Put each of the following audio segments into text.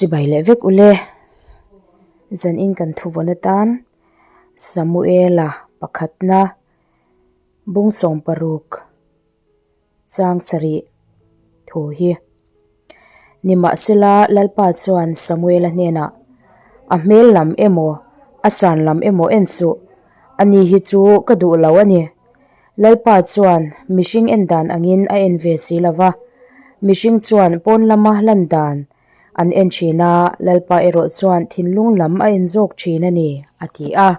Chibai leh vek ule. Zanin kan thuvawn atan Samuela pakhatna bung 60 chang sarih thu hi. Nimahsela Lalpa chuan Samuela hnenah, A hmel lam emaw, a san lam emaw en suh, ani hi chu ka duh lo a ni. Lalpa chuan mihring en dan angin a en ve si lo va, mihring chuan pawn lama lan dan an en thin a, Lalpa erawh chuan thinlung lam a en zawk thin a ni, a ti a.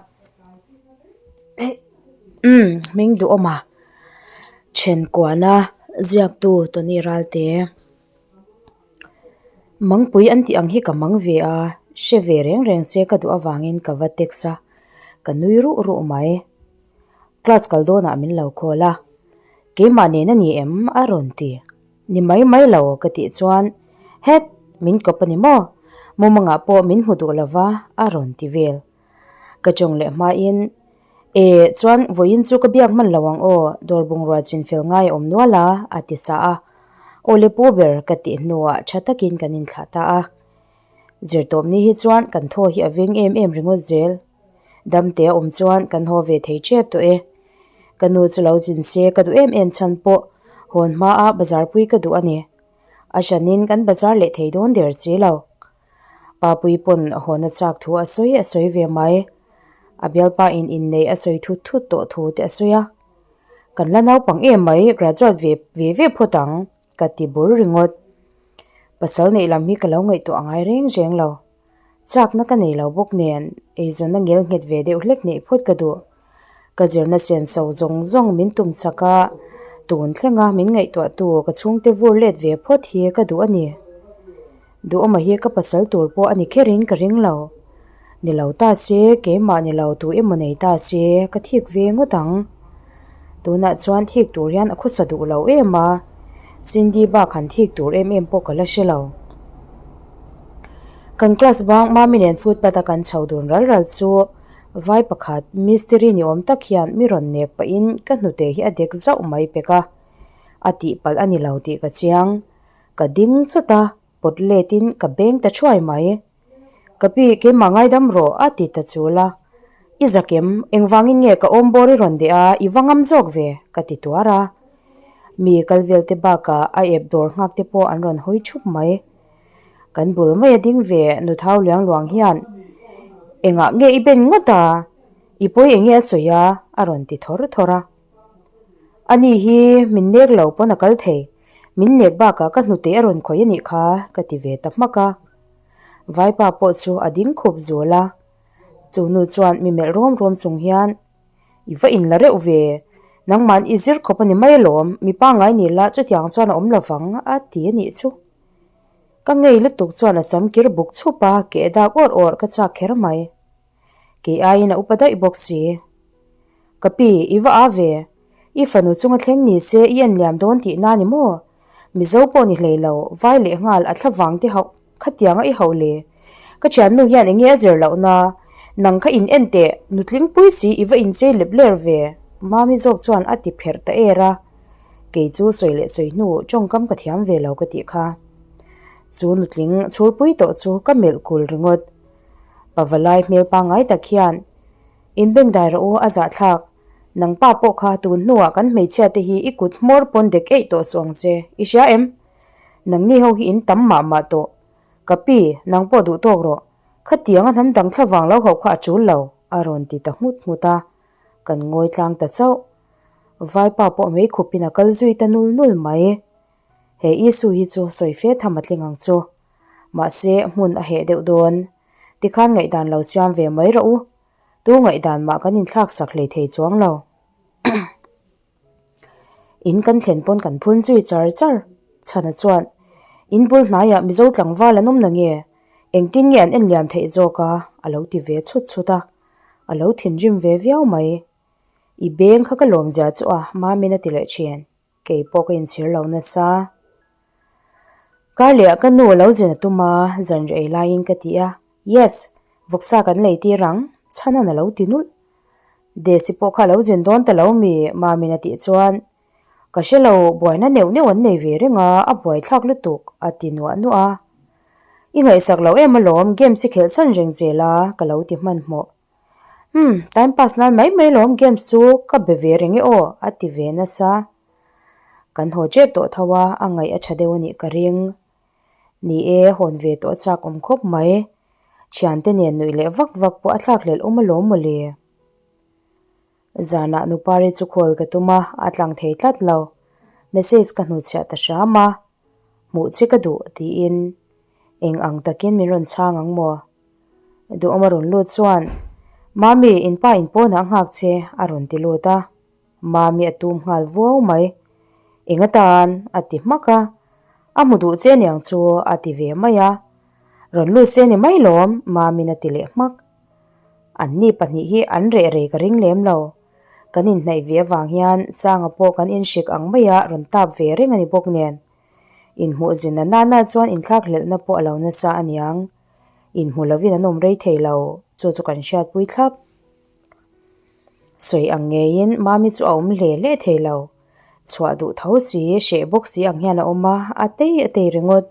Umm, hming duhawma then kuana ziaktu Tony Ralte. Mangpui an tih ang hi ka mang ve a, hre ve reng reng se ka duh avangin ka va text a, ka nui ruh ruh mai. Class kal dawnah min lo call a, keimah nen a ni em? a rawn ti. Ni mai mai lo ka tih chuan, Het, min kawp a ni maw? Mumangah pawh min hmu duh lo va a rawn ti vel. Ka chawng leh hmain, E, chuan vawiin chu ka biak hman lo ang aw, dawr bungrua chin fel ngai a awm nual a, a ti sa a. Aw le pu ber ka tih hnuah tha takin kan inthlah ta a. Zirtawpni hi chuan kan thaw hi a veng em em ringawt zel. Damte a awm chuan kan haw ve thei tep tawh e. Ka nu chu lo zin se ka duh em em chhan pawh hawn hmaa bazar pui ka duh a ni. A hranin kan bazar leh thei dawn der si lo. Papui pawn hawn a chak thu a sawi a sawi ve mai. A bialpa in inneih a sawi thut thut tawh thu te a sawi a. Kan la naupang em mai graduate ve ve ve phawt ang ka ti bur ringawt. Pasal neih lam hi ka lo ngaihtuah angai reng reng lo. Chakna ka nei lo bawk nen eizawnna ngel nghet ve deuh hlek neih phawt ka duh. Ka zirna senso zawng zawng min tum chak a, tun thlenga min ngaihtuahtu ka chhungte vur let ve phawt hi ka duh a ni. Duhawma hi ka pasal tur pawh a ni kherin ka ring lo. Ni lo ta se, keimah ni lo tu emaw nei ta se, ka thik ve ngawt ang. Tunah chuan thik tur hian a khawsa duh lo em a, Cindy bak han thik tur em em pawh ka la hre lo. Kan class bang Mami nen footpath a kan chho dun ral ral chu vai pakhat mistiri ni awm tak hian mi rawn nek pahin ka hnute hi a dek zauh mai pek a, a tihpalh a ni lo tih ka chiang. Ka ding chawt a, pawt letin ka beng ta thuai mai. Ka pi, keimah ngaidam rawh a ti ta chul a. I zakem, engvangin nge ka awm bawr i rawn deh a, i va ngam zawk ve, ka ti tuar a. Mi kal vel te bakah a ep dawr nghak te pawh an rawn hawi thup mai. Kan bul mai a ding ve nuthau liang luang hian, Engah nge i ben ngawt a? I pawi enge a sawi a? a rawn ti thawr thawr a. Ani hi min nek lo pawn a kal thei, min nek bakah ka hnute a rawn khawih a nih kha, ka ti ve ta hmak a. Vaipa pawh chu a ding khup zul a, chu nu chuan mi melh rawm rawm chung hian, I va inla reuh ve, nangman i zir khawp a ni mai alawm, mi pangngai ni la chutiang chuan a awm lovang a ti a nih chu. Ka ngei lutuk chuan a sam kir buk chhup a, keh dak awr awr ka chak kher mai. Kei aiin a upa daih bawk si. Ka pi, i va a ve. I fanu chunga thleng ni se i en liam dawn tih na ni maw? Mizo pawh ni hlei lo, vai leh nghal a thla vang te hauh khatiang a i hauh le. Ka thiannu hian enge a zir loh na? Nang kha in en teh, nutling pui si i va inchei lep ler ve, Mami zawk chuan a ti pherh ta er a. Kei chu sawi leh sawi hnu tawngkam ka thiam ve lo ka tih kha. Chu nutling chhurpui tawh chu ka melh kul ringawt. Pavalai hmel pangngai tak hian, In bengdai rawh u, a zahthlak. Nang pa pawh kha tun hnuah kan hmeichhia te hi i kut hmawr pawn dek eih tawh suh ang che, i hria em? Nangni ho hi in tam mah mah tawh. Ka pi, nang pawh duh tawk rawh. Khatiang a hnam dang thla vang lo hauh kha a tul lo, a rawn ti ta nghut nghut a. Kan ngawi tlang ta chauh. Vaipa pawh mei khupin a kal zui ta nul nul mai. He Isu hi chu sawi fe tham a tling ang chu. Mahse, hmun a heh deuh dawn. Tikhan ngaihdan lo siam ve mai rawh u. Tu ngaihdan mah kan inthlak sak hlei thei chuang lo. In kan thlen pawn kan phun zui char char. Chhana chuan, In bul hnaiah Mizo tlangval an awm na nge? Engtin nge an en liam theih zawk a? a lo ti ve chhut chhut a. A lo thinrim ve viau mai. I beng kha ka lawm zia chu a, Mamin a ti leh thin. Kei pawh ka inchhir lo nasa. Kar leh ah ka nu a lo zin a tum a, zan rei laiin ka ti a, Yes, vawksa kan lei tir ang, chhanan a lo ti nulh. Desi pawh kha a lo zin dawn ta lo mi, Mamin a tih chuan, Ka hre lo, buaina neuh neuh an nei ve reng a, a buaithlak lutuk, a ti nuah nuah a. I ngaihsak loh em alawm, games i khelh chhan reng zel a, ka lo ti hmanhmawh. Umm, time pass nan mai mai lawm games chu ka be ve reng e aw, a ti ve nasa. Kan haw tep tawh tho a, a ngaih a tha deuh a nih ka ring. Ni e, hawn ve tawh a chak awm khawp mai. Thiante nen nuih leh vak vak pawh a thlak hlelh awm alawm mawle. Zanah Nupari chu call ka tum a, a tlang thei tlat lo. Message ka hnuchhiah ta hram a, Hmuh che ka duh tiin eng ang takin min rawn chhang ang maw? Duhawma rawn lut chuan, Mami, in pa in pawnah a nghak che a rawn ti lut a. Mami a tum nghal vuau mai. Eng atan? a ti hmak a. A hmu duh che niang chu a ti ve mai a. Rawn lut se ni mai lawm, Mami'n a ti leh hmak. Anni pahnih hi an reh rei ka ring lem lo. Kan inhnaih ve avang hian Sanga pawh kan inhrik ang maia rawn tap ve reng a ni bawk nen. Inhmuh zin a nana chuan inthlak hlelhna pawh a lo nasa a niang. Inhmu lovin an awm rei thei lo, chu chu kan hriatpui thlap. Sawi ang ngeiin Mami chu a awm hle hle thei lo. Chhuah duh tho si, hreh bawk si ang hian a awm a, a tei a tei ringawt.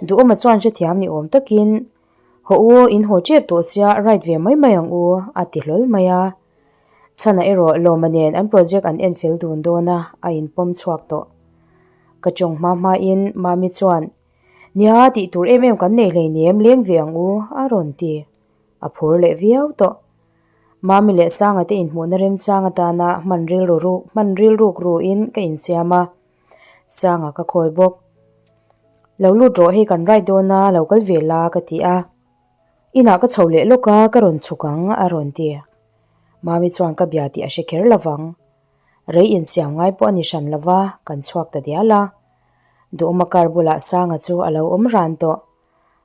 Duhawma chuan hrethiam ni awm takin, Haw u, in haw tep tawh sia, ride ve mai mai ang u, a ti hlawl mai a. Chhana erawh Lawma nen an project an en fel dun dawn a, a inpawm chhuak tawh. Ka tawng hma hmain Mami chuan, Nia, tih tur em em kan nei hleinem, leng ve ang u, a rawn ti. A phur leh viau tawh. Mami leh Sanga te inhmuhna remchang atana hman rilru ruk hman rilruk ruin ka insiam a, Sanga ka khawl bawk. Lo lut rawh hei kan ride dawn a, lo kal ve la ka ti a. Inah ka chho leh lawk a, ka rawn chhuk ang a rawn ti. Mami chuan ka bia tih a hre kher lovang. Rei insiam ngai pawh a ni hran lova, kan chhuak ta dial a. Duhawma car bulah Sanga chu a lo awm ran tawh.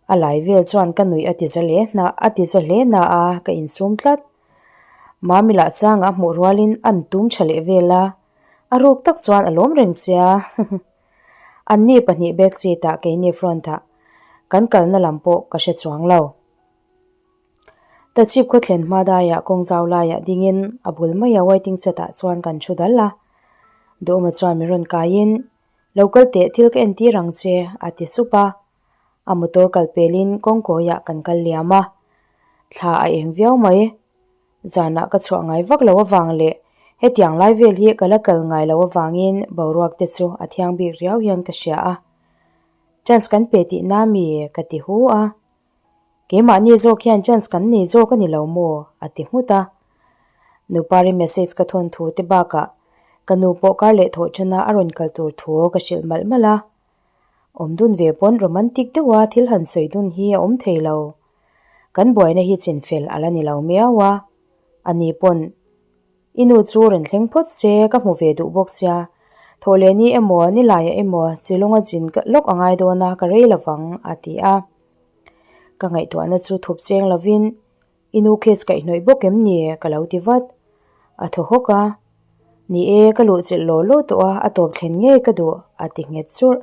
A lai vel chuan ka nuih a ti za hle hna a ti za hle na a, ka insum tlat. Mami lah changa a hmuh rualin an tum tha leh vel a, a ruk tak chuan a lawm reng sia. Anni pahnih back seat ah keini front ah kan kalna lam pawh ka hre chuang lo. Tachhip khaw thlen hma daiah kawng zau laiah dingin a bul maia waiting set ah chuan kan thu dal a. Duhawma chuan min rawn kaiin, Lo kal teh thil ka entir ang che a ti sup a. A motor kal pelin kawngkawiah kan kal liam a, thla a eng viau mai. Zanah ka chhuah ngai vak lo avang leh hetiang lai vel hi ka la kal ngai lo avangin boruak te chu a thiang bik riau hian ka hria a. Chance kan pe tihna mi ka ti hu a. Keimahni zawk hian chance kan nei zawk a ni lo maw? a ti nghut a. Nupari message ka thawn thu te bakah ka nu pawh kar leh thawh thana a rawn kal tur thu ka hrilh malh malh a. Awm dun ve pawn romantic deuha thil han sawi dun hi a awm thei lo. Kan buaina hi chinfel a la ni lo miau a. Ani pawn i nu chu rawn thleng phawt se ka hmu ve duh bawk sia. Thawh leh ni emaw ni laiah emaw Shillong-a zin lawk a ngai dawn a ka rei lovang a ti a. Ka ngaihtuahna chu thup cheng lovin I nu case kaihhnawih bawk em ni? ka lo ti vat. A thaw hawk a. Ni e, ka luh chilh law law tawh a, a tawp thlen ngei ka duh, a ti nghet churh.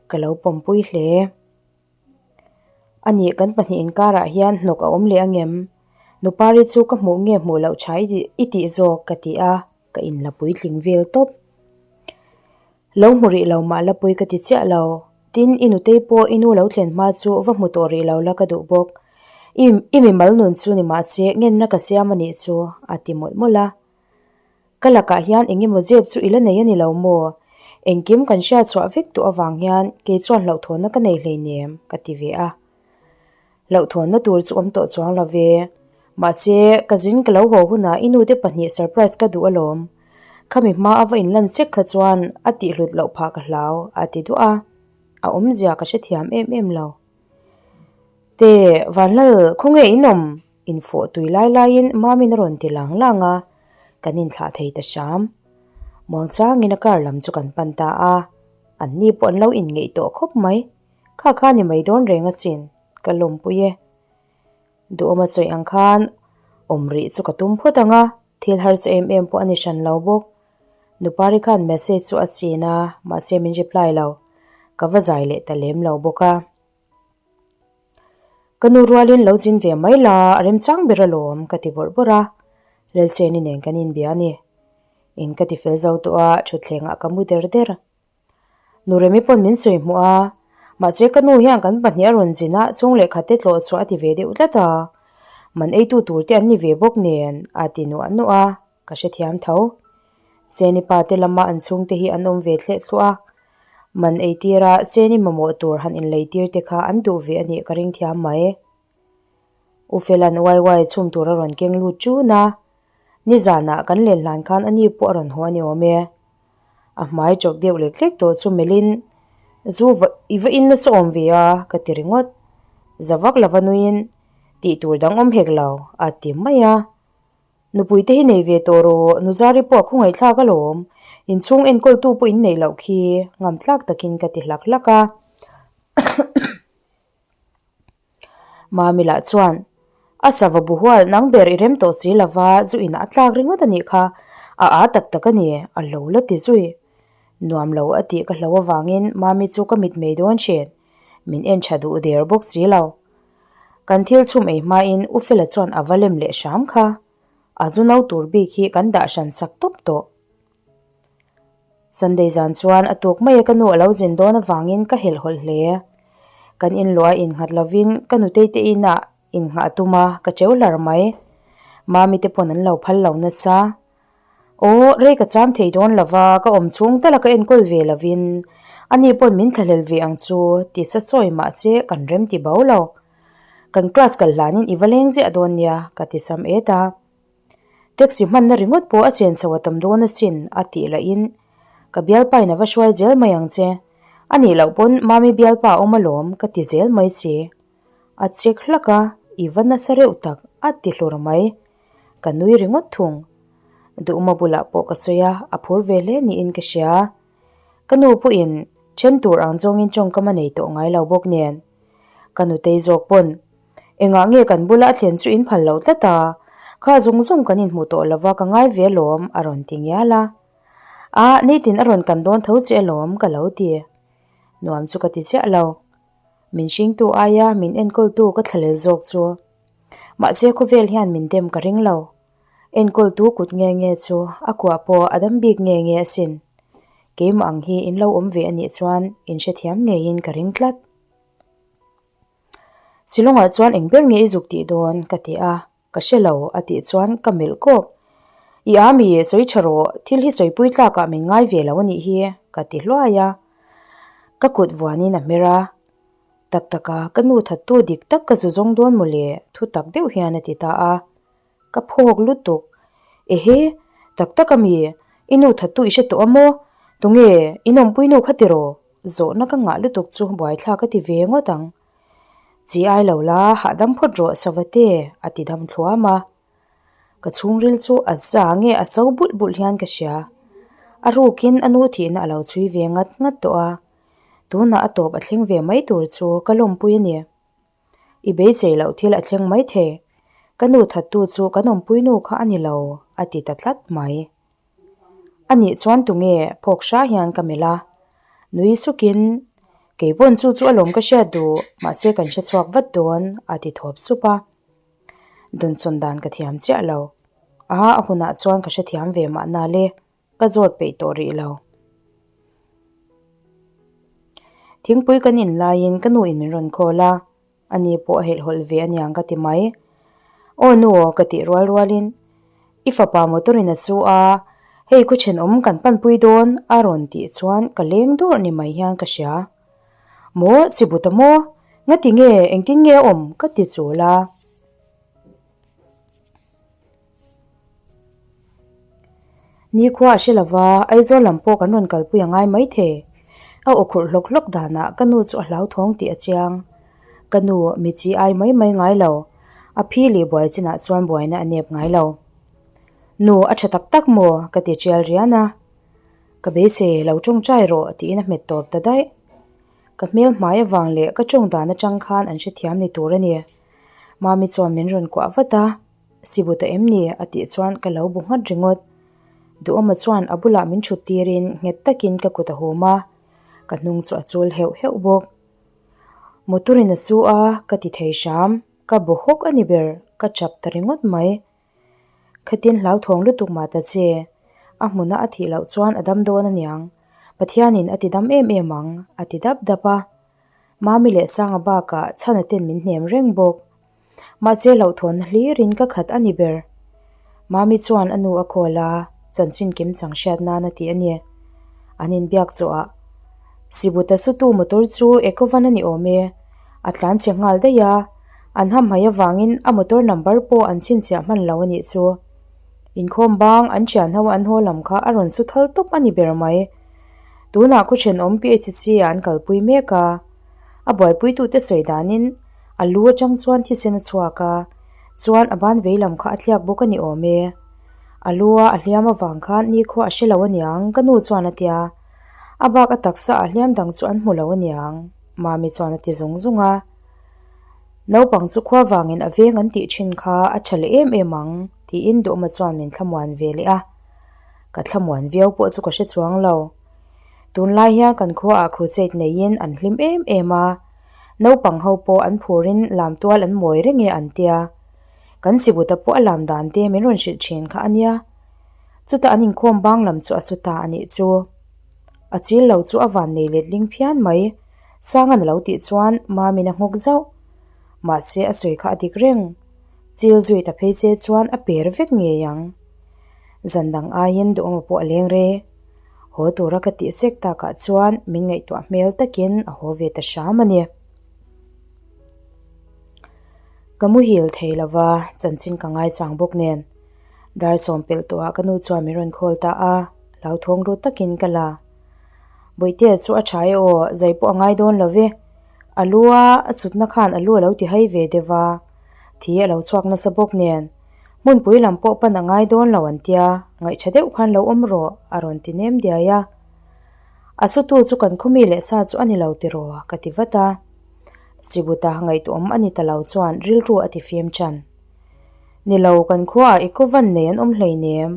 Ka lo pawmpui hle. Anih kan pahnih inkarah hian hnawk a awm leh angem? Nupari chu ka hmuh nge hmuh loh tha i tih zawk ka ti a, ka inla puitling vel tawp. Lo hmu rih lo mah la pui ka ti chiah lo. Tin, i nutei pawh i nu lo thlen hma chu va hmu tawh rih lo la ka duh bawk. I i mimal nun chu ni mahse ngenna ka siam a nih chu, a ti mawlh mawlh a. Ka lakah hian eng emaw zep chu i la nei a ni lo maw? Engkim kan hriat chhuah vek duh avang hian kei chuan hlauhthawnna ka nei hleinem, ka ti ve a. Hlauhthawnna tur chu awm tawh chuang lo ve. Mahse, ka zin ka lo haw hunah i nute pahnih surprise ka duh alawm. Khami hma a va inlan sek kha chuan a tihhlut loh phah ka hlau, a ti duah a. A awmzia ka hrethiam em em lo. Te, Vanlal, khawnge in awm? Infawh tui lai laiin Mamin a rawn ti lang lang a, kan inthlah thei ta hram. Muangchangin a car lam chu kan pan ta a, anni pawh an lo inngeih tawh khawp mai. Kha kha ni mai dawn reng asin, ka lawmpui e. Duhawma sawi ang khan awm rih chu ka tum phawt ang a, thil harsa em em pawh a ni hran lo bawk. Nupari khan message chu a chin a, mahse min reply lo. Ka va zai leh ta lem lo bawk a. Ka nu rualin lo zin ve mai la, a remchang ber alawm ka ti bawrh bawrh a. Lalseni nen kan inbia a ni. In ka ti fel zo tawh a, thutthlengah ka mu der der. Nuremi pawn min sawi hmuh a, Mahse ka nu hian kan pahnih a rawn zin a, chhung leh khat te tlawh chhuah a ti ve deuh tlat a. Man eitu tur te an ni ve bawk nen a ti nuah nuah a, ka hrethiam tho. Seni pa te lama an chhungte hi an awm ve thleh thluah a, man eitir a Seni mamawh tur han inlei tir te kha an duh ve a nih ka ring thiam mai. U Fela'n waiwai chhum tur a rawn keng lut ṭun a, nizanah kan len hlan khan ani pawh a rawn haw a ni awm e. A hmai chawk deuh lek lek tawh chu melhin, Zu va i va in nasa awm ve a, ka ti ringawt. Za vak lova nuiin, Tih tur dang awm hek lo, a ti mai a. Nupui te hi nei ve tawh rawh, Nuzari pawh a khawngaihthlak alawm, inchhung enkawltu pawh in neih loh khi, ngamtlak takin ka ti hlak hlak a. Mami lah chuan, A sava bu hual nang ber i rem tawh si lova, zu inah a tlak ringawt a nih kha, a â tak tak a ni, a lo la ti zui. Nuam lo a tih ka hlo avangin Mami chu ka mit mei dawn thin, min en tha duh der bawk si lo. Kan thil chhum ei hmain U Fela chuan a va lem leh hram kha, a zu no tur bik hi kan dah hran sak tawp tawh. Sunday zan chuan a tuk mai a ka nu a lo zin dawn avangin ka helh hawlh hle. Kan inluah innghat lovin ka nutei te inah innghah a tum a, ka cheu hlar mai. Mami te pawn an lo phal lo nasa. Aw, rei ka cham thei dawn lova, ka awm chhung tala ka enkawl ve lovin ani pawn min thlahlel ve ang chu ti sa sawi mah che kan rem ti bo lo. Kan class kal hlanin i va leng ziah dawn nia ka ti sam et a. Taxi hmanna ringawt pawh a chen chho a tam dawn asin a tih lahin ka bialpa in a va hruai zel mai ang che. A nih loh pawn Mami bialpa a awm alawm ka ti zel mai si. A chek hlak a, i va nasa reuh tak a ti hlur mai. Ka nui ringawt thung. Duhma bulah pawh ka sawi a, a phur ve hle niin ka hria. Ka nu pawhin then tur ang zawngin tawngkam a nei tawh ngai lo bawk nen. Ka nutei zawk pawn Engah nge kan bula a thlen chu in phal loh tlat a? Kha zawng zawng kan inhmu tawh lova ka ngai ve alawm a rawn ti ngial a. A, nitin a rawn kan dawn tho che alawm ka lo ti. Nuam chu ka ti chiah lo. Min hringtu aia min enkawltu ka thlalel zawk chu. Mahse khawvel hian min dem ka ring lo. Enkawltu kut nge nge chu a kuah pawh a dam bik nge nge asin. Keimah ang hi in lo awm ve anih chuan in hrethiam ngeiin ka ring tlat. Silawngah chuan eng ber nge i zuk tih dawn? ka ti a, ka hre lo a tih chuan ka melh kawk. I a mi sawi tha rawh, thil hi sawipui tlakah min ngai ve lo a nih hi ka ti hluai a. Ka kut vuanin a hmer a, tak taka ka nu thattu dik tak ka zu zawng dawn mawle thu tak deuh hian a ti ta a. Ka phawk lutuk. Ehe, tak tak ami, i nu thattu i hre tawh a maw? Tunge, i nawmpui nu kha tiraw? Zawhna ka ngah lutuk chu buaithlak a ti ve ngawt ang. Chi ai lo la, hahdam phawt rawh Savate, a ti dam thluam a. Ka chhungril chu a za nge a so bulh bulh hian ka hria. A rukin a nu thihna a lo chhui ve ngat ngat tawh a, tunah a tawp a thleng ve mai tur chu ka lawmpui a ni. I beisei loh thil a thleng mai thei. Ka nu thattu chu kan awmpui nu kha a ni lo, a ti ta tlat mai. A nih chuan tunge phawk hra hian ka melh a. Nui sukin, Kei pawn chu chu alawm ka hriat duh, mahse kan hre chhuak vat dawn, a ti thawp sup a. Dawnsawn dan ka thiam chiah lo. A a hunah chuan ka hrethiam ve mahna le. Ka zawt peih tawh rih lo. Thingpui kan in laiin ka nu in min rawn call a, ani pawh a helhhawlh ve aniang ka ti mai. Aw nu aw ka tih rual rualin i fapa motor in a chu a, hei khaw thenawm kan panpui dawn a rawn tih chuan ka leng dawrh ni mai hian ka hria. Maw Sibuta maw? Ngati nge engtin nge a awm ka ti chul a. Nikhua a hre lova, Aizawl lam pawh kan rawn kalpui a ngai maithei. A aw khurh hlawk hlawk danah ka nu chu a hlauthawng tih a chiang. Ka nu mi chi ai mai mai ngai lo, a phi leh buai chinah chuan buaina a nep ngai lo. Nu, a tha tak tak maw? ka ti tial rian a. Ka beisei, lo tawngtai rawh tiin a hmet tawp ta daih. Ka hmel hmai avang leh ka tawng dan atang khan an hrethiam ni tur a ni. Mami chuan min rawn kuah vat a, Sibu ta em ni? a tih chuan ka lo bu nghat ringawt. Duhawma chuan a bulah min thut tirin nghet takin ka kut a hum a, ka hnung chu a chul heuh heuh bawk. Motor in a su a, ka ti thei hram, ka bu hawk a ni ber, ka chap ta ringawt mai. Khatin hlauthawng lutuk mah ta che, a hmuna a thih loh chuan a dam dawn aniang, Pathianin a ti dam em em ang, a ti dap dap a. Mami leh Sanga bakah chhana ten min hnem reng bawk. Mahse hlauhthawnna hlirin ka khat a ni ber. Mami chuan a nu a call a, chanchin kim chang hriat nan a ti a ni. An inbiak zawhah Sibuta sutu motor chu Ecovan a ni awm e. A tlan chhe nghal daih a, an hamhaih avangin a motor number pawh an chhinchhiah hman lo a nih chu. Inkhawm bang an thian ho an haw lam kha a rawn su thal tawp a ni ber mai. Tunah khaw thenawm PHC ah an kalpui mek a, a buaipuitute sawi danin a lu atang chuan thisen a chhuak a, chuan a ban vei lam kha a tliak bawk a ni awm e. A lu a a hliam avang khan nikhua a hre lo aniang ka nu chuan a tia. A bak a taksa ah hliam dang chu an hmu lo aniang Mami chuan a ti zung zung a. Naupang chu khua vangin a veng an tih thin kha a tha leh em em ang tiin Duhma chuan min thlamuan ve leh a. Ka thlamuan viau pawh chu ka hre chuang lo. Tunlai hian kan khuaah crusade neiin an hlim em em a, naupang ho pawh an phurin lam tual an mawi reng e an tia. Kan sibuta pawh a lam dan te min rawn hrilh thin kha a nia. Chutah an inkhawm bang lam chu a su ta a nih chu. A chil lo chu a van nei letling phian mai. Sangan a lo tih chuan Mamin a nghawk zauh. Mahse a sawi kha a dik reng. Chil zui ta phei che chuan a per vek ngei ang. Zan dang aiin duhawma pawh a leng re. Haw tura ka tih sek takah chuan min ngaihtuah hmel takin a haw ve ta hram a ni. Ka muhil thei lova, chanchin ka ngaichang bawk nen. Dar sawm pelh tawhah ka nu chuan min rawn call ta a, hlauthawng ru takin ka la. Bawihtea chu a tha e aw, zai pawh a ngai dawn lo ve. A lu a a chutna khan a lu a lo ti hai ve deuh a, thi a lo chhuak nasa bawk nen. Hmunpui lam pawh pan a ngai dawn lo an tia, ngaihṭha deuh khan lo awm rawh a rawn ti nem diai a. A sutu chu kan khawmi leh sa chu a ni lo tiraw ka ti vat a. Sibuta ngaihtuahawm a ni ta lo chuan rilru a ti fim ṭan. Ni lo kan khuaah i kawvan nei an awm hleinem.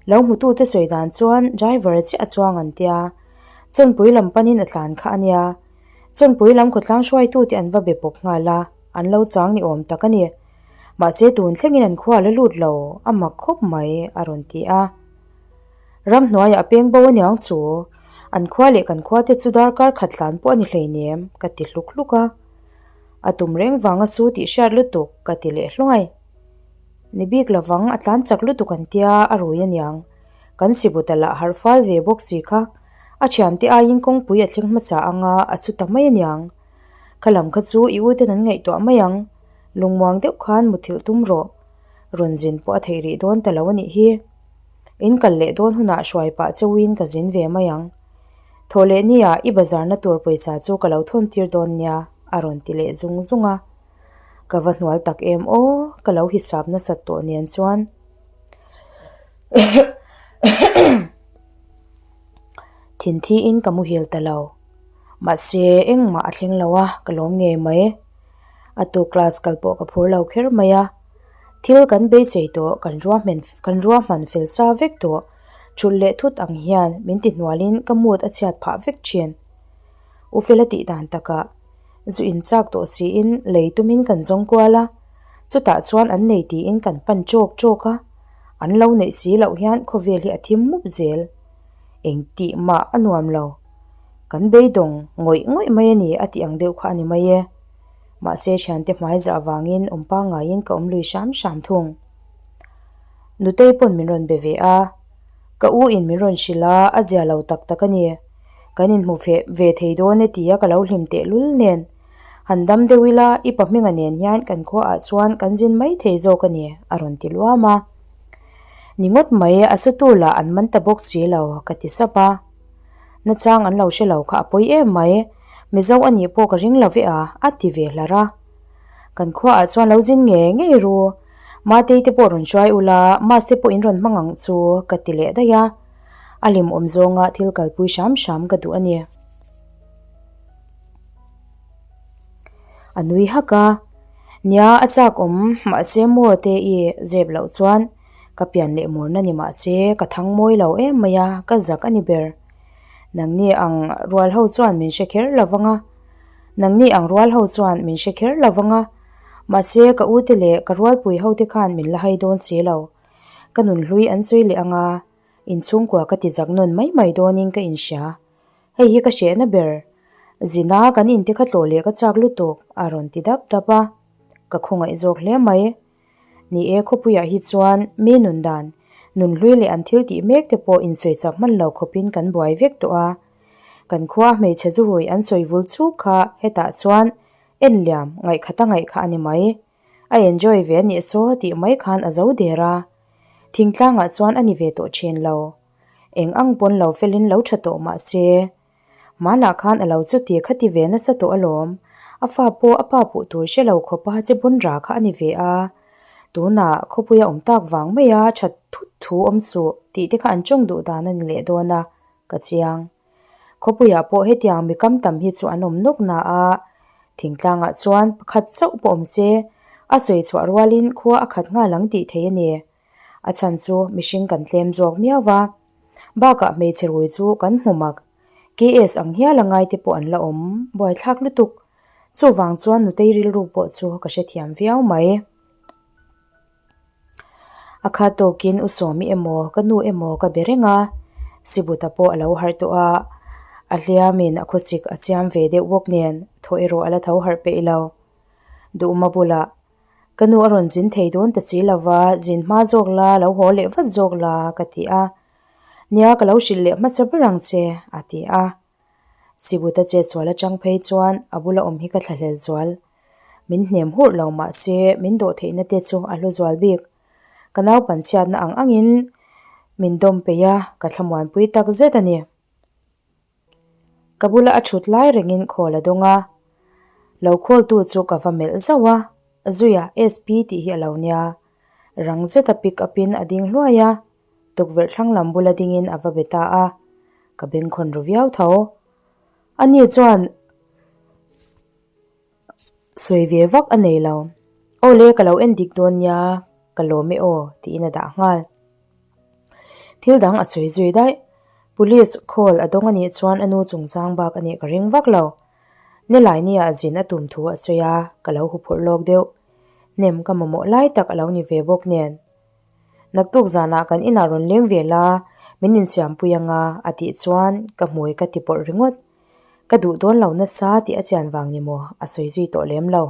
Lo hmutute sawi dan chuan driver chiah a chuang an tia, Chawnpui lam panin a tlan kha a nia. Chawnpui lam khawtlang hruaitute an va be pawp nghal a, an lo chang ni awm tak a ni. Mahse tun thlengin an khua la lut lo, a mak khawp mai, a rawn ti a. Ramhnuaiah a peng bo aniang chu, an khua leh kan khua te chu darkar khat tlan pawh a ni hleinem, ka ti hluk hluk a. A tum reng vanga su tih hriat lutuk, ka ti leh hluai. Ni bik lovang a tlan chak lutuk an tia a rui aniang. Kan sibuta lah harh fal ve bawk si kha, a thiante aiin kawngpui a thleng hmasa anga a su ta mai aniang. Kha lam kha chu i uten an ngaihtuah mai ang. Lungmuang deuh khan muthilh tum rawh. Rawn zin pawh a theih rih dawn ta lo a nih hi. In kal leh dawn hunah hruai pah cheuhin ka zin ve mai ang. Thawh leh nia i bazarna tur pawisa chu ka lo thawn tir dawn nia a rawn ti leh zung zung a. Ka va hnual tak em aw, ka lo hisap nasat tawh nen chuan. Thinthi in ka muhil ta lo. Mahse engmah a thleng lo a, ka lawm ngei mai. A tu class kal pawh ka phur lo kher mai a. Thil kan beisei tawh, kan ruahman kan ruahman fel sa vek tawh. Thulh leh thut ang hian min ti hnualin ka mood a chhiat phah vek thin. U Fela tih dan takah zu in chak tawh siin lei tumin kan zawng kual a, chutah chuan an nei tiin kan pan tawk tawk a, an lo neih si loh hian khawvel hi a thim mup zel. Engtih mah a nuam lo. Kan beidawng ngawih ngawih mai a ni a tih ang deuh kha a ni mai e. Mahse thiante hmai zah vangin awm pangaiin ka awm lui hram hram thung. Nutei pawn min rawn be ve a, ka u in min rawn hrilh a, a zia lo tak tak a ni. Kan inhmu feh ve thei dawn e tia ka lo hlim tehlul nen. Han dam deuh ila i pa hminga nen hian kan khuaah chuan kan zin mai thei zawk a ni a rawn ti luam a. Ni ngawt mai a sutu lah an man ta bawk si lo ka ti sap a. Nachang an lo hre lo kha a pawi em mai, Mizo a nih pawh ka ring lo ve a, a ti ve hlar a. Kan khuaah chuan lo zin ngei ngei ru, Matei te pawh rawn hruai ula, Mas te pawh in rawn hmang ang chu ka ti leh daih a. A hlimawm zawnga thil kalpui hram hram ka duh a ni. A nui hak a, Nia a chak awm mahse maw te i zep loh chuan ka pian leh murna ni mahse ka thang mawi lo em mai a, ka zak a ni ber. Nangni ang rual ho chuan min hre kher lo vang a, nangni ang rual ho chuan min hre kher lo vang a, mahse ka u te leh ka rualpui ho te khan min la hai dawn si lo. Ka nunhlui an sawi leh ang a, inchhungkua ka ti zak nawn mai mai dawnin ka inhria. Hei hi ka hrehna ber. Zina kan inte kha tlawh leh ka chak lutuk, a rawn ti dap dap a. Ka khawngaih zawk hle mai. Ni e, khawpuiah hi chuan mi nun dan, nun hlui leh an thil tih mek te pawh insawi chak hman lo khawpin kan buai vek tawh a. Kan khua hmeichhe zurui an sawi vul chuk kha hetah chuan en liam ngaihkhata ngaih kha a ni mai. A enjoy ve a nih saw tih mai khan a zo der a. Thingtlangah chuan a ni ve tawh thin lo. Eng ang pawn lo felin lo tha tawh mah se. Hmanah khan a lo chuti kha ti ve nasa tawh alawm. A fa pawh a pa puh tur hre lo khawpa che bun ra kha a ni ve a. Tunah khawpuia awm tak vang maia that thut thu awm suh tih te kha an tawng duh dan a ni leh dawn a, ka chiang. Khawpuiah pawh hetiang mi kam tam hi chu an awm nawk na a, thingtlangah chuan pakhat chauh pawh awm se, a sawi chhuah rualin khua a khat nghal ang tih thei a ni. A chhan chu mihring kan tlem zawk miau va. Bakah hmeichhe rui chu kan hmu mak. KS ang hial a ngai te pawh an la awm buaithlak lutuk. Chuvang chuan nutei rilru pawh chu ka hrethiam viau mai. A khat tawkin u Sawmi emaw ka nu emaw ka be reng a, Sibuta pawh a lo harh tawh a, a hliamin a khawsik a chiam ve deuh bawk nen thaw erawh a la tho harh peih lo. Duhma bulah Ka nu a rawn zin thei dawn ta si lo va, zin hma zawk la, lo haw leh vat zawk la, ka ti a. Nia, ka lo hrilh leh hmasa ber ang che, a ti a. Sibuta chetsual atang phei chuan a bula awm hi ka thlahlel zual. Min hnem hurh lo mah se, min dawh theihna te chu a hlu zual bik. Ka naupanchhiatna ang angin min dawm peih a, ka thlamuanpui tak zet a ni. Ka bula a thut lai rengin khawl a dawng a, lo khawltu chu ka va melh zauh a, Zuia SP tih hi a lo nia. Rang zeta pick up in a ding hluai a, tukverh thlang lam bula dingin a va be ta a, ka bengkhawn ru viau tho. Ani chuan sawi ve vak a nei lo. Aw le ka lo en dik dawn nia, ka lawm e aw tiin a dah nghal. Thil dang a sawi zui daih. Police call a dawng a nih chuan a nu chungchang bak a nih ka ring vak lo. Nilai nia zin a tum thu a sawi a, ka lo huphurh lawk deuh. Hnem ka mamawh lai tak a lo ni ve bawk nen. Naktuk zanah kan inah rawn leng ve la, min insiampui anga a tih chuan ka hmui ka ti pawrh ringawt. Ka duh dawn lo nasa tih a chian vang ni maw a sawi zui tawh lem lo.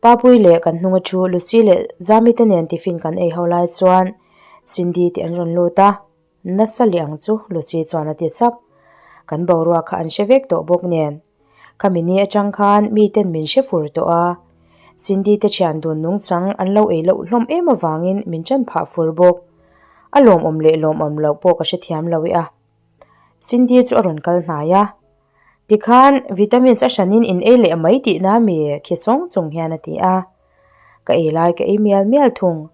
Papui leh kan hnunga thu Lucy leh Zami te nen tiffin kan ei ho lai chuan Cindy te an rawn lut a, nasa leh ang chu Lucy chuan a ti chap. Kan boruak kha an hre vek tawh bawk nen. Khami ni atang khan miten min hre fur tawh a, Cindy te thian dun nungchang an lo ei loh hlawm em avangin min tan phah fur bawk. A lawmawm leh lawmawm loh pawh ka hrethiam lo e a. Cindy chu a rawn kal hnai a, Tikhan vitamins a hranin in ei leh mai tihna mi khi sawng chung hian a ti a. Ka ei lai ka ei mial mial thung.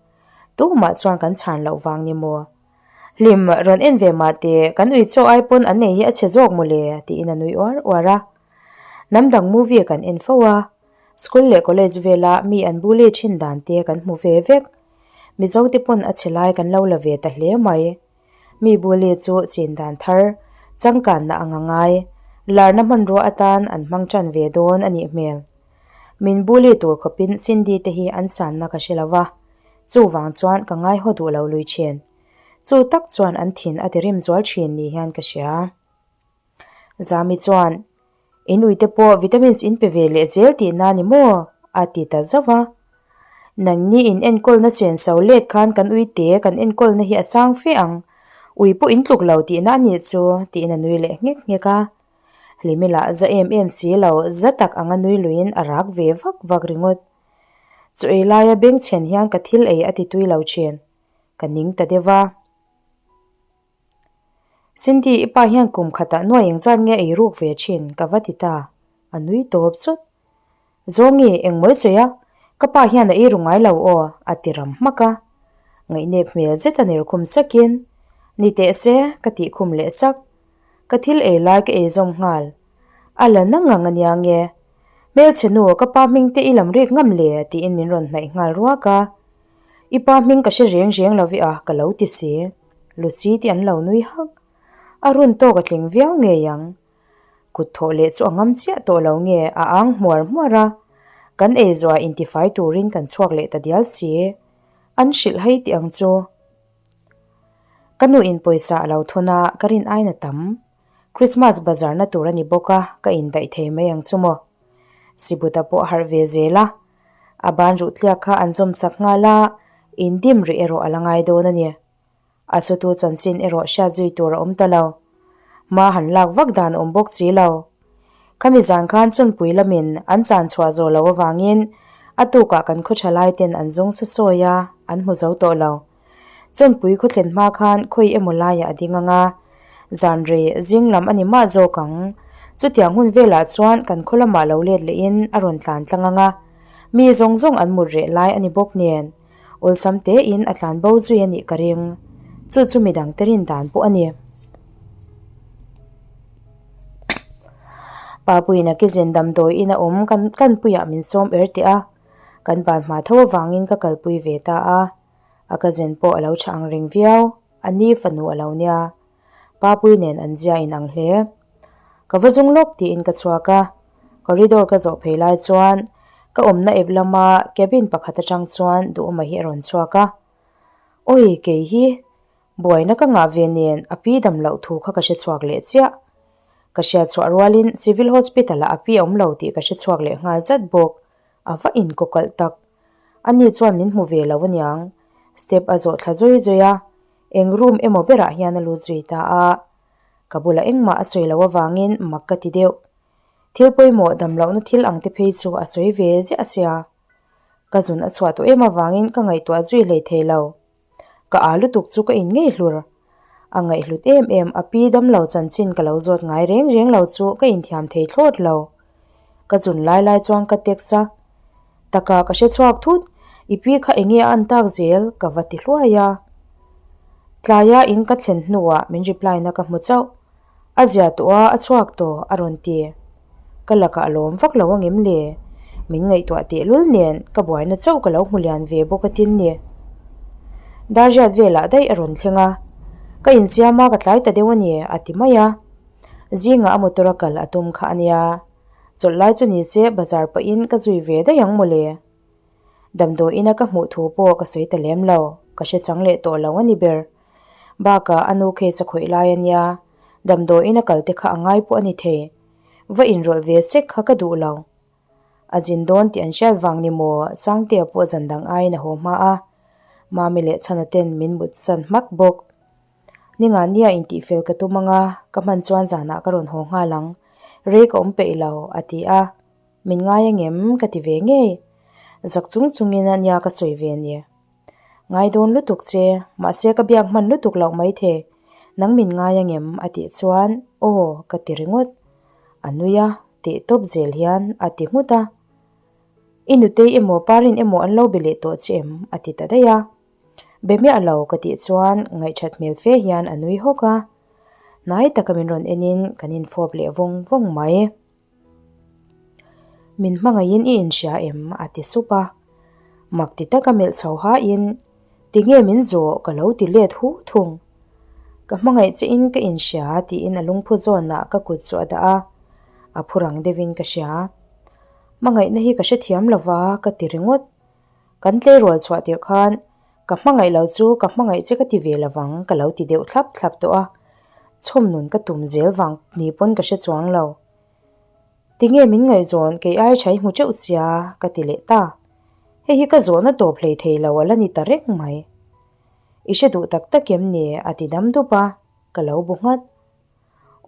Tumah chuan kan chhan loh vang ni maw? Hlim rawn en ve mah teh, kan ui chaw ai pawn an ei hi a chhe zawk maw le? tiin a nui uar uar a. Hnam dang movie kan en fo a, school leh college vela mi an bully thin dan te kan hmu ve vek. Mizo te pawn a chhe lai kan lo la ve ta hle mai. Mi bully chu chin dan thar, changkanna anga ngai, larna hmanrua atan an hmang tan ve dawn a nih hmel. Min bully tur khawpin Cindy te hi an sanna ka hre lo va, chuvang chuan ka ngaihaw duh lo lui thin. Chu tak chuan an thin a tirim zual thin ni hian ka hria. Zami chuan, In uite pawh vitamins in pe ve leh zel tihna ni maw? a ti ta zauh a. Nangni in enkawlna senso let khan kan uite kan enkawlna hi a chang fe ang. Ui pawh in tluk lo tihna a nih chu, tiin a nui leh nghek nghek a. Hlimi lah za em em si lo, za tak anga nui luiin a rak ve vak vak ringawt. Chu ei laia bengchhen hian ka thil ei a ti tui lo thin. Ka ning ta deuh a. Cindy, i pa hian kum khatah nuai engzat nge ei ruk ve thin? ka va ti ta. A nui tawp chut. Zawngi, engmawi sawi a? Ka pa hian a ei ru ngai lo aw, a ti ram hmak a. Ngaihnep hmel zet a ner khum sakin, Ni teh se, ka tih khum leh sak. Ka thil ei lai ka ei zawm nghal. A la na ngang a nia nge? Hmelchhe nu, ka pa hming te i lam rik ngam le? tiin min rawn hnaih nghal ruak a. I pa hming ka hre reng reng lo ve a, ka lo ti si. Lucy te an lo nui hak. A run tawk a tling viau ngei ang. Kut thawh leh chu a ngam chiah tawh lo nge a ang hmuar hmuar a. Kan ei zawhah intifai turin kan chhuak leh ta dial si. An hrilh hai tih ang chu. Ka nu in pawisa a lo thun a, ka rin aina tam. Christmas bazar na tur a ni bawk a, ka indaih thei mai ang chu maw. Sibuta pawh a harh ve zel a, a ban ruh tliak kha an zawm chak nghal a, indim rih erawh a la ngai dawn a ni. A sutu chanchin erawh hriat zui tur a awm ta lo. Hma han lak vak dan a awm bawk si lo. Khami zan khan Chunpui lamin an chan chhuah zawh loh avangin a tukah kan khaw tha lai ten an zawng sa sawi a, an hmu zo tawh lo. Chunpui khaw thlen hma khan khawi emaw laiah a ding ang a, zan rei zing lam a ni mah zawk ang. Chutiang hun velah chuan kan khaw lamah lo let lehin a rawn tlan tlang ang a, mi zawng zawng an mut reh lai a ni bawk nen. Awlsam tein a tlan bo zui a nih ka ring. Chu chu midang te rin dan pawh a ni. Papuiin a kizin damdawi in a awm kan kan puiah min sawm er teh a, kan ban hma tho avangin ka kalpui ve ta a. A cousin pawh a lo tha ang reng viau, a ni fanu a lo nia. Papui nen an zia in ang hle. Ka va zung lawk tiin ka chhuak a, corridor ka zawh phei lai chuan ka awmna ep lama cabin pakhat atang chuan Duhawma hi a rawn chhuak a. Awi kei hi buaina ka ngah ve nen a pi dam loh thu kha ka hre chhuak leh chiah. Ka hriat chhuah rualin Civil Hospital ah a pi a awm lo tih ka hre chhuak leh nghal zat bawk. A va inkawkalh tak. Ani chuan min hmu ve lo aniang. Step a zawh thla zawi zawi a. Eng room emaw berah hian a lut zui ta a, ka bulah engmah a sawi loh avangin mak ka ti deuh. Thil pawimawh dam lohna thil ang te phei chu a sawi ve ziah a sia. Ka zun a chhuah tawh em avangin ka ngaihtuah zui hlei thei lo. Ka â lutuk chu ka in ngei hlur. A ngaihhlut em em a pi dam lo chanchin ka lo zawt ngai reng reng lo chu ka inthiam thei thlawt lo. Ka zun lai lai chuan ka text a, Taka ka hre chhuak thut, i pi kha enge a an tak zel ka va ti hluai a. Tlaia in ka thlen hnuah min reply na ka hmu chauh. A zia tawh a, a chhuak tawh a rawn ti. Ka lakah a lawm vak lo angem le? Min ngaihtuah tehlul nen ka buaina chauh ka lo hmu lian ve bawk a tin ni. Darriat velah daih a rawn thleng a, ka insiam a ka tlai ta deuh a ni a ti mai a. Zingah a motor a kal a tum kha a nia. Chawlh lai chu ni se bazar pahin ka zui ve daih ang mawle. Damdawi ina ka hmuh thu pawh ka sawi ta lem lo, ka hre chang leh tawh lo a ni ber. Bakah a nu case a khawih lai a nia, damdawi ina kal te kha a ngai pawh a ni thei. Va inrawlh ve sek kha ka duh lo. A zin dawn tih an hriat vang ni maw Sangtea pawh zan dang aiin a haw hma a, Mami leh Chhana ten min mut san hmak bawk. Ninga nia intihfel ka tum anga ka hman chuan zanah ka rawn haw nghal ang, rei ka awm peih lo, a ti a. Min ngai angem? ka ti ve ngei. Zak chung chungin a nia ka sawi ve ni. Ngai dawn lutuk che, mahse ka biak hman lutuk loh maithei, nang min ngai angem? a tih chuan aw ka ti ringawt. A nui a, teh tawp zel hian a ti nghut a. I nutei emaw Parin emaw an lo be leh tawh che em? a ti ta daih a. Be miah lo ka tih chuan ngaihthat hmel fe hian a nui hawk a, hnai taka min rawn enin kan infawp leh vawng vawng mai. Min hmangaihin i inhria em? a ti sup a, mak ti taka melh chho hain tinge min zawh ka lo ti let hu thung. Ka hmangaih che in ka inhria tiin a lungphu zawnah ka kut chu a dah a, a phu rang deuhin ka hria. Hmangaihna hi ka hrethiam lova ka ti ringawt. Kan tleirawl chhuah tirh khan ka hmangaih lo chu ka hmangaih che ka ti ve lovang ka lo ti deuh thlap thlap tawh a, chhawm nun ka tum zel vang ni pawn ka hre chuang lo. Tinge min ngaihzawn kei ai tha i hmu teuh sia ka ti leh ta. Hei hi ka zawhna tawp hlei thei lo a la ni ta reng mai. I hre duh tak tak em ni a ti dam dup a, ka lo bu nghat.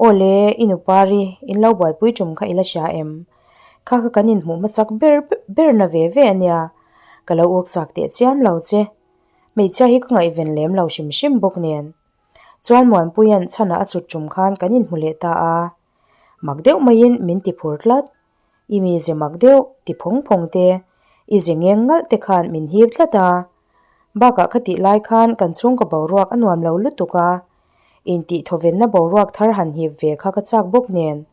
Aw le, i nupari, in lo buaipui tum kha i la hria em? Kha kha kan inhmuh hmasak ber ber na ve ve a nia, ka lo uk chak teh chiam lo che. Hmeichhia hi ka ngaihven lem lo hrim hrim bawk nen. Chuan Muanpuia'n chhanah a chhut tum khan kan inhmu leh ta a. Mak deuh maiin min ti phur tlat. I mi ze mak deuh, ti phawng phawng te, i ze ngeng ngalh te khan min hip tlat a. Bakah ka tih lai khan kan chhungkaw boruak a nuam lo lutuk a, intih thawvenna boruak thar han hip ve kha ka chak bawk nen.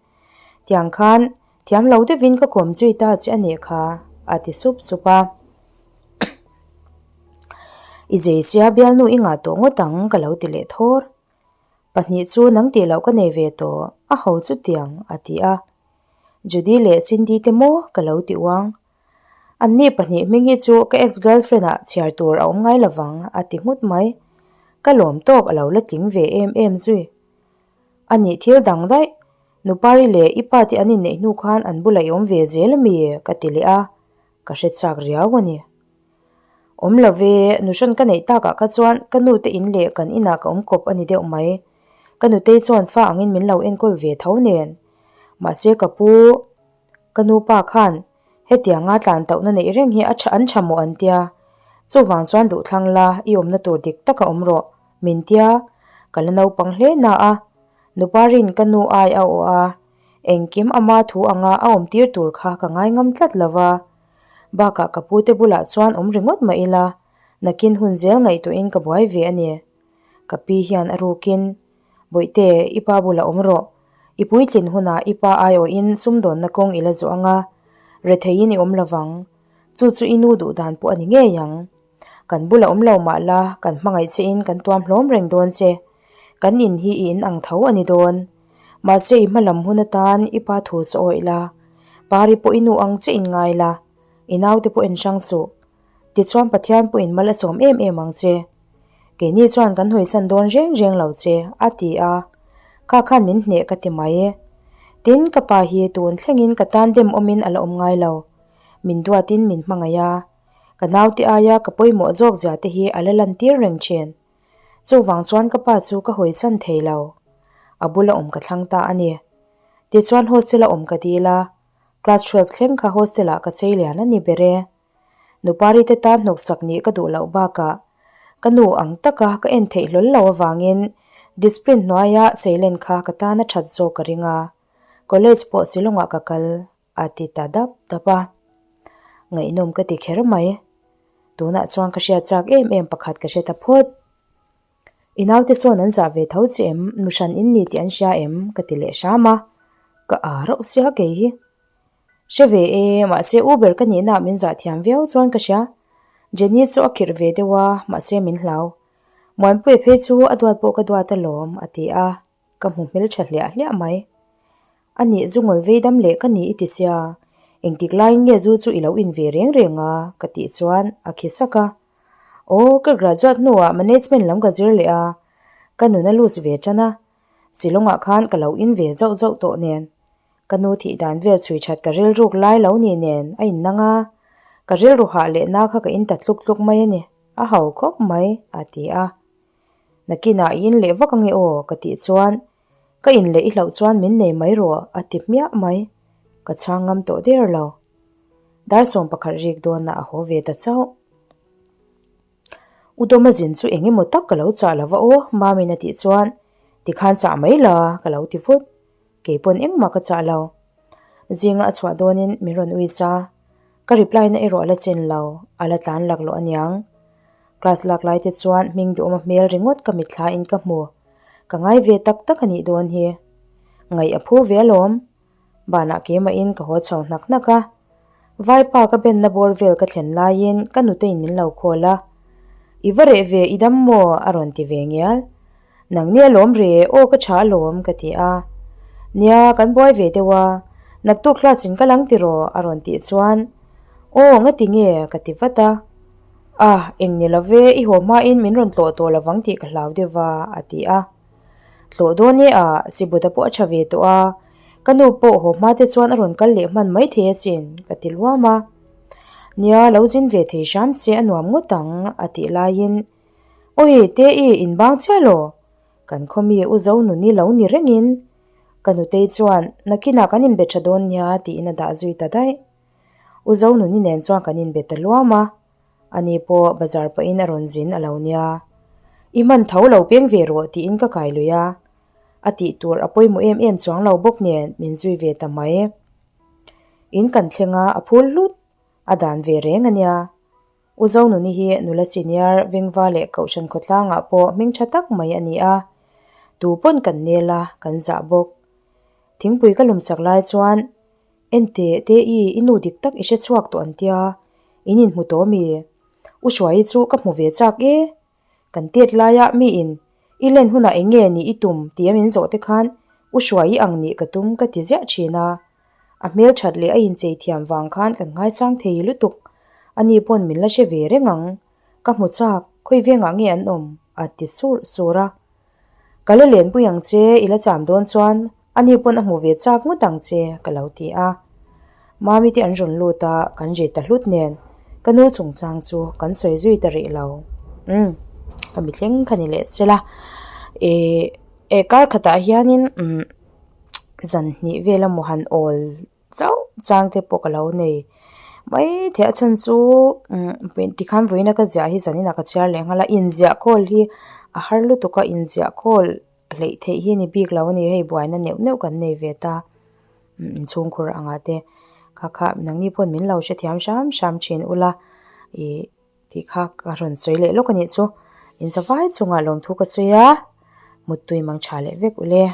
Tiang khan thiam lo deuhin ka kawm zui ta che a nih kha, a ti sup sup a. I zeisia bialnu i ngah tawh ngawt ang ka lo ti leh thawr. Pahnih chu nang tih loh ka nei ve tawh, a ho chutiang, a ti a. Judy leh Cindy te maw ka lo ti uang. Anni pahnih hming hi chu ka ex girlfriend ah chhiar tur a awm ngai lovang a ti nghut mai. Ka lawm tawk a lo la tling ve em em zui. A nih thil dang daih, Nupari leh i pa te an inneih hnu khan an bulah i awm ve zel ami? ka ti leh a, ka hre chak riau a ni. Awm lo ve, nuhran ka neih takah kha chuan ka nu te in leh kan inah ka awm kawp a ni deuh mai. Ka nutei chuan fa angin min lo enkawl ve tho nen. Mahse ka pu, ka nu pa khan hetianga tlan tauhna neih reng hi a tha an tha maw an tia. Chuvang chuan duhthlang la i awmna tur dik taka awm rawh, min tia. Ka la naupang hle na a, Nuparin ka nu ai a awh a, engkim ama thu anga a awm tir tur kha ka ngai ngam tlat lo va. Bakah ka pute bulah chuan awm ringawt mah ila, nakin hun zel ngaihtuahin ka buai ve a ni. Ka pi hian a rukin, Bawihte, i pa bulah awm rawh. I puitlin hunah i pa aiawhin sumdawnna kawng i la zawh ang a, retheiin i awm lovang. Chu chu i nu duh dan pawh a ni ngei ang. Kan bulah awm lo mah la, kan hmangaih chein kan tuam hlawm reng dawn che. Kan in hi i in ang tho a ni dawn. Mahse i hmalam hun atan i pa thu chu awih la, pari pawh i nu ang che in ngai la, i naute pawh en hrang suh. Tichuan Pathian pawhin mal a sawm em em ang che. Keini chuan kan hawi chan dawn reng reng lo che, a ti a. Kha khan min hneh ka ti mai. Tin, ka pa hi tun thlengin ka tan dem awmin a la awm ngai lo. Min duatin min hmangaih a. Ka naute aia ka pawimawh zawk zia te hi a la lantir reng thin. Chuvang chuan ka pa chu ka hawi san thei lo. A bula awm ka thlang ta a ni. Tichuan hostel a awm ka dil a, class 12 thleng kha hostel ah ka chei lian a ni ber e. Nupari te tan hnawksak nih ka duh loh bakah ka nu ang taka ka en theih hlawl lo avangin discipline hnuaia seilen kha ka tan a that zawk ka ring a, college pawh Shillong ah ka kal a ti ta dap dap a. Ngaihnawm ka ti kher mai. Tunah chuan ka hriat chak em em pakhat ka hre ta phawt. I naute sawn an zah ve tho che em? Nu hran in ni tih an hria em? Ka ti leh hram a. Ka aa rauh sia kei hi. Hre ve e, mahse u ber ka nihna min zah thiam viau chuan ka hria. Jenny chu a khirh ve deuh a, mahse min hlau. Muanpuia phei chu a duat pawh ka duat alawm, a ti a. Ka hmu hmeltha hliah hliah mai. A nih zu ngawl vei dam leh ka ni i ti sia, engtik laiin nge zu chu i lo in ve reng reng a? ka tih chuan a khi sak a. Aw, ka graduate hnuah management lam ka zir leh a, ka nun a lus ve tan a, Shillong-ah khan ka lo in ve zauh zauh tawh nen. Ka nu thih dan vel chhui that ka rilruk lai lo ni nen a innang a, ka rilru hah leh na kha ka in ta tluk tluk mai a ni, a hau khawp mai, a ti a. Nakinah i in leh vak ange aw ka tih chuan ka in leh i hlauh chuan min nei mai rawh a ti hmiah mai. Ka chhang ngam tawh der lo. Dar 11 rik dawnah a haw ve ta chauh. U Dawma zin chu eng emaw tak ka lo chah lo va aw Mamin a tih chuan tikhan chah mai la ka lo ti vut. Kei pawn engmah ka chah lo. Zinga a chhuah dawnin min rawn ui sa. Ka reply na erawh a la chen lo, a la tlan lak loh aniang. Class lak lai te chuan hming duhawm a hmel ringawt ka mitthla in ka hmu. Ka ngai ve tak tak a nih dawn hi. Ngaih a phu ve alawm. Banah keimahin ka haw chho hnak hnak a. Vaipa ka benna bawr vel ka thlen laiin ka nutein min lo call a. I va reh ve i dam maw? a rawn ti ve ngial. Nang nia lawm re, aw ka tha alawm ka ti a. Nia, kan buai ve deuh a, naktuk class in ka lang tiraw a rawn tih chuan Aw ngati nge ka ti vat a. Ah, eng ni lo ve, i haw hmain min rawn tlawh tawh lovang tih ka hlau deuh va a ti a. Tlawh dawn e a, Sibuta pawh a tha ve tawh a, ka nu pawh haw hma te chuan a rawn kal leh hman mai thei asin ka ti luam a. Nia, lo zin ve thei hram se a nuam ngawt ang a tih laiin Awi, Te-i, in bang chiah lo? Kan khawmi u zo nuni lo ni rengin ka nutei chuan nakinah kan inbe tha dawn nia tiin a dah zui ta daih. U zo nuni nen chuan kan inbe ta luam a, ani pawh bazar pahin a rawn zin a lo nia. I hman tho lo peng ve rawh tiin ka kai lui a, a tih tur a pawimawh em em chuang lo bawk nen min zui ve ta mai. In kan thleng a, a phul hlut, a dan ve reng a nia. U Zonuni hi nula senior Vengva leh Kohhran khawtlangah pawh hming tha tak mai a ni a, tu pawn kan nel a, kan zah bawk. Thingpui ka lumsak lai chuan, Enteh, Te-i, i nu dik tak i hre chhuak tawh an tia, in inhmu tawh mi? U Hruaii chu ka hmu ve chak e. Kan tet laia miin i len hunah eng nge nih i tum tia min zawh te khan u Hruaii ang nih ka tum ka ti ziah thin a. A hmel that leh a inchei thiam vang khan kan ngaisang thei lutuk. Ani pawn min la hre ve reng ang. Ka hmu chak, khawi vengah nge an awm? a ti sur sur a. Ka la lenpui ang che, i la cham dawn chuan ani pawn a hmu ve chak ngawt ang che, ka lo ti a. Mami te an rawn lut a, kan ri ta hlut nen ka nu chungchang chu kan sawi zui ta rih lo. Umm, ka mithleng kha ni leh sela. Ih, eh kar khatah hianin umm zan hnih vel emaw han awl chauh chang te pawh ka lo nei mai thei a chhan chu umm tikhan vawiina ka ziah hi zaninah ka chhiar leh nghal a inziah khawl hi a har lutuk a inziah khawl hleih theih hi a ni bik lo a ni hei buaina neuh neuh kan nei ve ta umm inchhungkhur angah te kha kha nangni pawhin min lo hrethiam hram hram thin ula ih tih kha ka rawn sawi leh lawk a nih chu inzavai chungah lawmthu ka sawi a muttui mang tha leh vek ule.